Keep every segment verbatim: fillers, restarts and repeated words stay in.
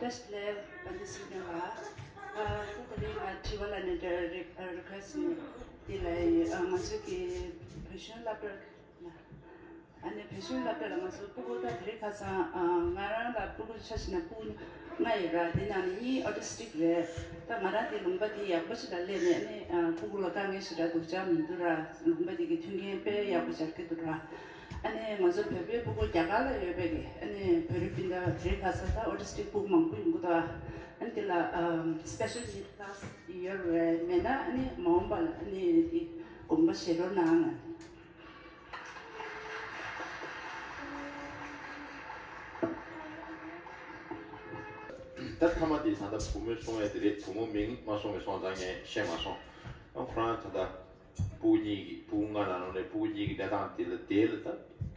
བཀྲ་ཤིས་བདེ་ལེགས། བན་དེ་སྲིད་སྐྱོང་ལགས། ཨ་ད་ད་རེས་ང་དྲི་བ་ལ་ནི་རི་རི་ཁུ་ཨེ་སི་ཊི་ནི་འདི་ལ་ཡི་ཨ་ང་ཚོའི་གི་བོད་གཞུང་སློབ་གྲྭ་ལ་ཨ་ནི་བོད་གཞུང་སློབ་གྲྭ་ལ་ང་ཚོ་སྤུ་གུ་ད་དེ་རིང་ཁ་སང་ཨ་ང་རང་ལ་སྤུ་གུ་ཆ་བཞག་ན་སྤུ་གུ་ལྔ་ཡོད་ར། དེ་ནང་ནས་གཉིས་ཨོ་ཊི་སི་ཊིག་རེད། ད་ང་རང་དེ་ལུང་པ་དེ་ཡག་པོ་ཞིག་ལ་སླེབས་ནས་ཨ་ནི་ཨ་སྤུ་གུ་ལ་དཀའ་ངལ་ཞེ་དྲག་སྡུག་ཅག་མི་འདུག་ར། ལུང་པ་དེ་གི་མཐུན་རྐྱེན་དཔེ་ཡག་པོ་སྦྱར་གྱི་འདུག་ར། ཨ་ནི་ང་ཚོ་བོད་པའི་སྤུ་གུ་རྒྱ་གར་ལ་ཡོད་པའི་གི་ཨ་ནི་བོད་རིགས་སྤུན་ཟླ་དེ་རིང་ཁ་སང་ད་ཨོ་ཊི་སི་ཊིག་སྤུ་གུ་མང་པོ་ཡོང་གི་འདུག་ཨ་ནི་དེ་ལ་ཨམ་སི་པེ་ཤལ་ནིཌ་ཀི་ལ་སི་ཡོད་རེད། མེད་ན་ཨ་ནི་མ་འོངས་པ་ལ་ཨ་ནི་དེ་དགོངས་པ་བཞེས་རོགས་གནང་། ད་ཐ་མ་དེ་ད་ལྟ་བུ་མོས་གསུང་ཡས་དེ་རེད། བུ་མོ་མིང་མ་གསུང་བའི་སོང་ཙང་ངས་བཤད་མ་སོང་། ཨ་ཁོ་རང་ད་ལྟ་སྤུ་གུ་གཉིས་ཀྱི་སྤུ་གུ་ལྔ་ནང་ལོགས་ནས་སྤུ་གུ་གཉིས་ཀྱི་གནས་སྟངས་དེ་ལ་དེ་ལ་ད་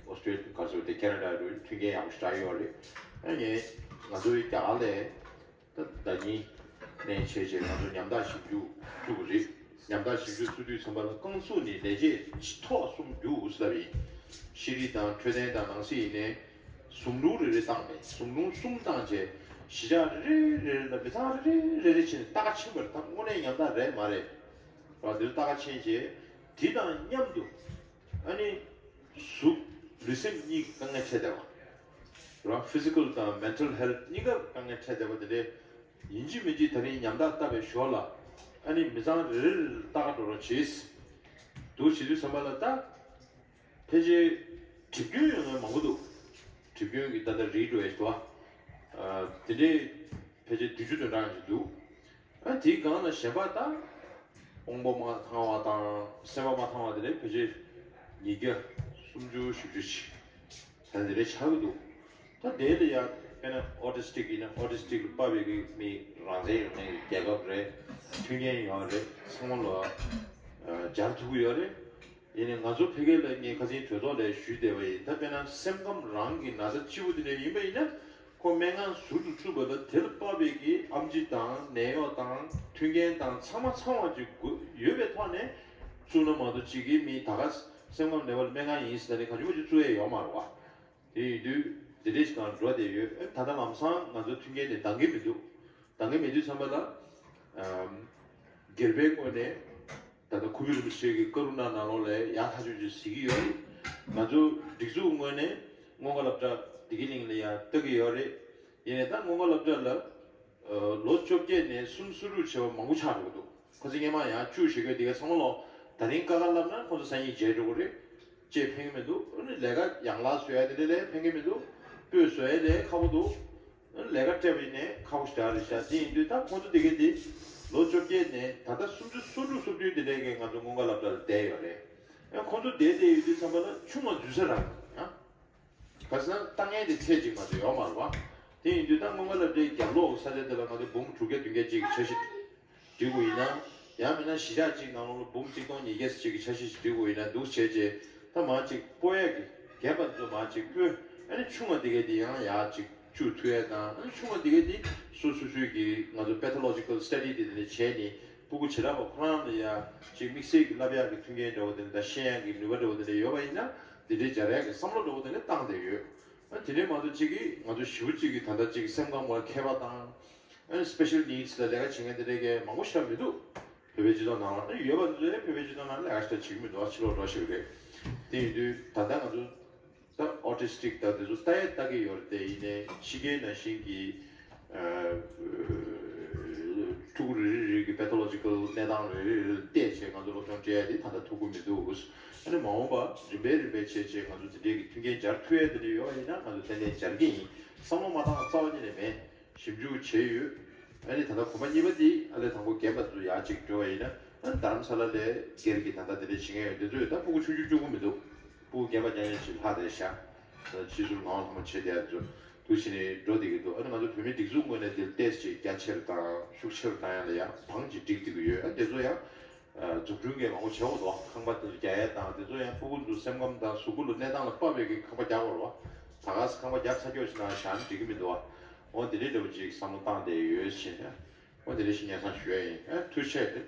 ཨོ་སི་ཀྲེ་ལི་ཡ་ག་ཚོད་དེ་ཁེ་ན་ཌ་རུ་མཐུན་རྐྱེན་ཡག་པོ་ཞེ་དྲག་ཡོད་རེད། ཨ་ངས་ང་ཚོའི་རྒྱ་གར་ལ་ད་ཟླ་ཉིན་ནས་བྱས་རྗེས་ང་ཚོ་ཉམ་ཐག་ཞིབ་འཇུག་བཙུགས་པ་རེད། ཉམ་ཐག་ཞིབ་འཇུག་བཙུགས་དུས་ཙམ་པ་ལ་རྐང་ཚུགས་ནས་ལས་བྱེད་ཐོག་གསུམ་རྒྱུགས་ཟེར་བ་ཡིན། ཤེས་རིག་དང་འཕྲོད་བསྟེན་དང་ནང་སྲིད་ཡིན་ནའི་ཟུང་དྲུང་རེ་རེ་བཏང་ནས་ཟུང་དྲུང་གསུམ་བཏང་རྗེས་གཞིས་ཆགས་རེ་རེ་རེ་རེ་ལ་མི་ཚང་རེ་རེ་རེ་རེ་བྱས་ནས་ལྟ་ག་ཕྱིན་པ་རེད། ད་དངོས་གནས་ཉམ་ཐག་རེད་མ་རེད། ར་འདིར་ལྟ་ག་ཕྱིན་རྗེས་དེ་དང་མཉམ་དུ་ཨ་ནི་གཟུགས་ལུས་སེམས་གཉིས་ཀྱི་དཀའ་ངལ་འཕྲད་བསྡད་པ། ར་ཕི་ཟི་ཀལ་དང་མེན་ཊལ་ཧེལ་ཐི་གཉིས་ཀ་དཀའ་ངལ་འཕྲད་བསྡད་པ་དེ་འདྲས་ཡིན་གཅིག་མིན་གཅིག་ད་རིང་ཉམ་ཐག་བཏབ་པའི་ཞོར་ལ་ཨ་ནི་མི་ཚང་རེ་རེ་ལ་ལྟ་ག་འགྲོ་རོགས་བྱེད། འདུག་བྱེད་དུས་ཙམ་པ་ལ་ད་ཕལ་ཆེར་གྲིབ་སྐྱོན་ཡོད་མཁན་མང་པོ་འདུག་གྲིབ་སྐྱོན་གྱི་ད་ལྟ་རིགས་འགྲོ་ཡས་འདུག་ཨ། དེ་འདྲས་ཕལ་ཆེར་བདུན་ཅུ་དོན་གྲངས་ཅིག་འདུག་ཨ་དེའི་སྒང་ལ་གཞན་པ་ད་དབང་པོ་མ་ཐང་བ་དང་སེམས་པ་མ་ཐང་བ་དེ་འདྲས་ཕལ་ཆེར་ཉིས་བརྒྱ་སུམ་ཅུ་བཞི་བཅུ་ཅིག་ད་དེ་འདྲས་ཆགས་ཀྱི་འདུག་ད་དེ་ལ་ཡང་དཔེར་ན་ཨོ་ཊི་སི་ཊིག་ཡིན་ན་ཨོ་ཊི་སི་ཊིག་ལ་དཔག་པའི་གི་མི་རང་བཙན་ཡོད་མཁན་གྱི་རྒྱལ་ཁབ་རེད། མཐུན་རྐྱེན་ཡོད་རེད། ཚང་མ་ལ་སྦྱར་ཐུབ་ཀྱི་ཡོད་རེད། ཡིན་ནའི་ང་ཚོ་ཕ་གི་ལ་ངས་ཁ་སང་གྲོས་ཚོགས་ལ་ཞུས་བསྡད་པ་ཡིན། ད་དཔེར་ན་སེམས་ཁམས་རང་གི་ན་ཚ་ལྕི་པོ་དེ་འདྲ་ཡིན་པ་ཡིན་ན་ཁོ་སྨན་ཁང་ཟུར་དུ་བཙུགས་པ་ལ་དེ་ལ་དཔག་པའི་གི་ཨེམ་ཆི་དང་ནད་གཡོག་དང་མཐུན་རྐྱེན་དང་ཚང་མ་ཚང་བ་ཅིག་དགོས་ཡོད་པའི་ཐོག་ནས་བཙུགས་ན་མ་གཏོགས་གཅིག་གིས་མི་ད་ག་སེམས་ཁམས་ནད་པ་ལ་སྨན་ཁང་ཡིན་ཟེར་ནས་གང་བྱུང་མང་བྱུང་བཙུགས་ཡས་ཡོད་མ་རེད་བ། དེ་ཡིན་དུས་དེ་འདྲས་ཤིག་ནང་འགྲོ་བསྡད་ཡོད། ཨེ་ད་ལྟ་ལམ་སང་ང་ཚོ་མཐུན་རྐྱེན་དེ་འདང་གི་མི་འདུག་འདང་གི་མེད་དུས་ཙམ་པ་ལ་ཨམ་སྒེར་པའི་ངོས་ནས་ད་ལྟ་ཁུ་བྱུག་རིན་པོ་ཆེ་གི་ཀ་རུ་ཎ་ནང་ལོགས་ལ་ཡག་ཐག་ཆོད་ཅིག་གཟིགས་ཀྱི་ཡོད་རེད། ང་ཚོ་སྒྲིག་འཛུགས་ངོས་ནས་སྔོན་ཁ་སློབ་གྲྭ་བདེ་སྐྱིད་གླིང་ལ་ཡང་ལྟ་གི་ཡོད་རེད། ཡིན་ནའི་ད་སྔོན་ཁ་སློབ་གྲྭ་ལ་ཨ་ལོ་བཅོ་བརྒྱད་ནས་གསུམ་སུ་རུ་བྱས་པ་མང་པོ་ཆགས་འགྲོ་གི་འདུག་ཁོ་ཚོ་སྔོན་མ་ཡང་བཅུ་ཞེ་དགུ་དེ་ག་ཚང་མ་ལོ་ད་རིང་ཀ་ཁ་བསླབ་ན་ཁོ་ཚོ་སང་ཉིན་བརྗེད་འགྲོ་གི་རེད། ཅེས་ཕན་གི་མི་འདུག་ཨ་ནི་ལས་ཀ་ཡང་ལག་བཟོ་ཡ་དེ་འདྲ་ལས་ཕན་གི་མི་འདུག་སྤོས་བཟོ་ཡ་ལས་ཁག་པོ་འདུག་ཨ་ནི་ལས་ཀ་སྤྲད་པ་ཡིན་ནའི་ཁག་པོ་ཞེ་དྲག་རེད་ཤག་དེ་ཡིན་དུས་ད་ཁོ་ཚོ་དེ་ག་དེ་ལོ་བཅོ་བརྒྱད་ནས་ད་ལྟ་སུམ་ཅུ་སོ་དྲུག་སོ་བདུན་དེ་འདྲ་གི་ང་ཚོ་སྔོན་ཁ་སློབ་གྲྭ་ལ་བསྡད་ཡོད་རེད། ཨ་ཁོ་ཚོ་བསྡད་བསྡད་ཡོད་དུས་ཙམ་པ་ལ་ཆུང་བ་འཛུལ་ས་རག་ཡ། ག་ཟེར་ན་ལྟ་མཁན་དེ་ཚད་ཅིག་མ་གཏོགས་ཡོད་མ་རེད་བ། དེ་ཡིན་དུས་ད་སྔོན་མ་སློབ་གྲྭའི་རྒྱབ་ལོགས་ས་ཆ་དེ་ལ་ང་ཚོ་འབུམ་དྲུག་བརྒྱ་བདུན་བརྒྱ་ཅིག་གི་འཆར་གཞི་སྒྲིག་དགོས་ཡིན་ན། ཡང་མིན་ན་གཞིས་ཆགས་གཅིག་ནང་ལོགས་ལ་འབུམ་གཅིག་སྟོང་ཉིས་བརྒྱ་ཅིག་གི་འཆར་གཞི་ཞིག་སྒྲིག་དགོས་ཡིན་ན་འདུག་བྱས་རྗེས་ད་མར་ཅིག་སྤོ་ཡག་གི་རྒན་པ་ཚོ་མར་ཅིག་སྤོས། ཨ་ནི་ཆུང་བ་དེ་གས་དེ་ཡང་ཡར་ཅིག་བཅུག་ཐུབ་ཡག་དང་། ཨ་ནི་ཆུང་བ་དེ་གས་དེ་སོ་སོ་སོའི་གི་ང་ཚོ་pathological study་དེ་དེ་ནས་བྱས་ནས་སྤུ་གུ་བྱེ་བྲག་པ་ཁོ་རང་ལ་ཡང་ཅིག་དམིགས་བསལ་གྱི་བསླབ་ཡག་གི་མཐུན་རྐྱེན་འདྲ་བོ་དེ་འདྲ་དང་ཤེས་ཡག་གི་ནུས་པ་འདྲ་བོ་དེ་འདྲ་ཡོད་པ་ཡིན་ན་དེ་འདྲའི་སྦྱར་ཡག་གི་བསམ་བློ་འདྲ་བོ་དེ་འདྲ་བཏང་བསྡད་ཡོད། ཨ་དེ་འདྲའི་མ་གཏོགས་གཅིག་གིས་ང་ཚོ་ཞེ་པོ་གཅིག་གིས་ད་ལྟ་གཅིག་སེམས་ཁམས་ལ་མཁས་པ་དང་། ཨ་special needs་ལ་ལས་ཀ་བྱེད་མཁན་དེ་འདྲའི་གི་མང་པོ་ཞིག་མི་འདུག་བོད་པའི་སྤྱི་ཚོགས་ནང་ལ་ཨ་ཡོད་པ་ཚོས་ཕལ་པའི་སྤྱི་ཚོགས་ནང་ལ་ལས་ཀ་ཞིག་བྱེད་ཀྱི་མི་འདུག་ཕྱི་ལོགས་འགྲོ་ཞིག་རེད། དེ་ཡིན་དུས་ད་ལྟ་ང་ཚོ་ད་autistic་ད་དེ་ཚོ་ལྟ་ཡ་ལྟ་གི་ཡོད་རེད། དེ་ཡིན་ནའི་ཕྱི་རྒྱལ་ནང་བཞིན་གྱི་ཨ་ཕྲུ་གུ་རེ་རེ་རེ་གི་pathological་གནས་སྟངས་རེ་རེ་རེ་ལ་བལྟས་བྱས་ང་ཚོ་སློབ་སྦྱོང་སྤྲད་ཡ་དེ་ད་ལྟ་ཐུབ་ཀྱི་མི་འདུག་ཨ་ནི་མ་འོངས་པ་རིམ་པས་རིམ་པས་བྱས་བྱས་ང་ཚོ་དེ་འདྲའི་གི་མཐུན་རྐྱེན་སྦྱར་ཐུབ་ཡ་དེ་འདྲ་ཡོད་པ་ཡིན་ན་ང་ཚོ་ཏན་ཏན་སྦྱར་གྱི་ཡིན། བསམ་བློ་མ་བཏང་རྩ་བ་ཉིད་ནས་མེད། ཞིབ་འཇུག་བྱས་ཡོད། ཨ་ནི་ད་ལྟ་གོམ་པ་གཉིས་པ་འདི་ཨ་ལས་དང་པོ་རྒན་པ་ཚོ་ཡར་གཅིག་འགྲོ་བ་ཡིན་ན། ཨ་ནི་རྡ་རམ་ས་ལ་ལས་སྒེར་གྱི་ད་ལྟ་དེ་འདྲ་བྱེད་མཁན་ཡོད། དེ་ཚོས་ད་སྤུ་གུ་ཆུང་ཆུང་གཅིག་པུ་མི་འདུག་སྤུ་གུ་རྒན་པ་ཉག་ཉག་ཅིག་ལྷག་བསྡད་ཤག་ཕྱི་ཟུར་ངང་ལྷང་མོ་བྱེད་བསྡད་ཚོ་འདུག་བྱས་ནས་འགྲོ་བསྡད་ཀྱི་འདུག་ཨ་ནི་ང་ཚོ་བོད་མིའི་སྒྲིག་འཛུགས་ངོས་ནས་དེ་ཏོག་ཙམ་རྒྱ་ཆེར་དང་ཤུགས་ཆེར་བཏང་ཡ་ལ་ཡང་བང་ཅིག་སྒྲིག་བསྡད་ཀྱི་ཡོད། ཨ་དེ་ཚོ་ཡང་འཛུགས་སྐྲུན་གྱི་མང་པོ་བྱེད་དགོས་འདུག་ཁང་པ་དེ་ཚོ་རྒྱག་ཡ་དང་དེ་ཚོ་ཡང་ཕྲུ་གུ་ཚོ་སེམས་ཁམས་དང་གཟུགས་པོ་ལ་གནས་སྟངས་ལ་དཔག་པའི་གི་ཁང་པ་རྒྱག་དགོས་རེད་བ། ད་ག་སེ་ཁང་པ་རྒྱག་ཚར་སྐྱོ་ཞིག་ནང་བཞག་ན་འགྲིག་གི་མི་འདུག་བ། འོ་དེ་འདྲའི་འདྲ་པོ་ཅིག་བསམ་བློ་བཏང་བསྡད་ཡོད་ཕྱིན། འོ་དེ་འདྲ་ཞིག་སྙན་སེང་ཞུ་ཡ་ཡིན། ཨ་ཐུགས་རྗེ་ཆེ།